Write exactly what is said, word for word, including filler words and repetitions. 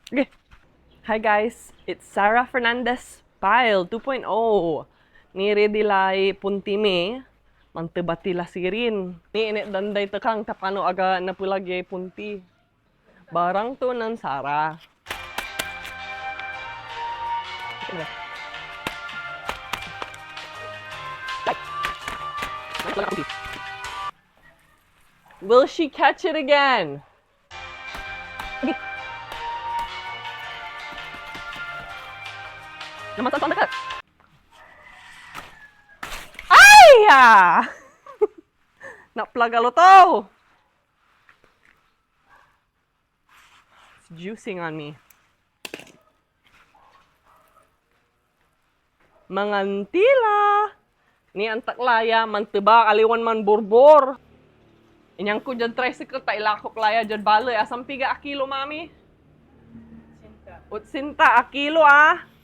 Okay. Hi guys, it's Sarah Fernandez Pile two point oh. Ni-ready lay punti mi, manteba ti la sirin. Ni initdan day tekang ta pano aga napelag yay punti. Barang to nen Sarah. Will she catch it again? Naman sa sonda ka. Ay! Ah! Naplagalo to! It's juicing on me. Mangan ti la. Ni antak la ya, manteba, aliwan manborbor. Inyan ko diad tricycle ta ilakok la ya diad baley. Asan piga a kilo, Mami? Otsinta a kilo, ah.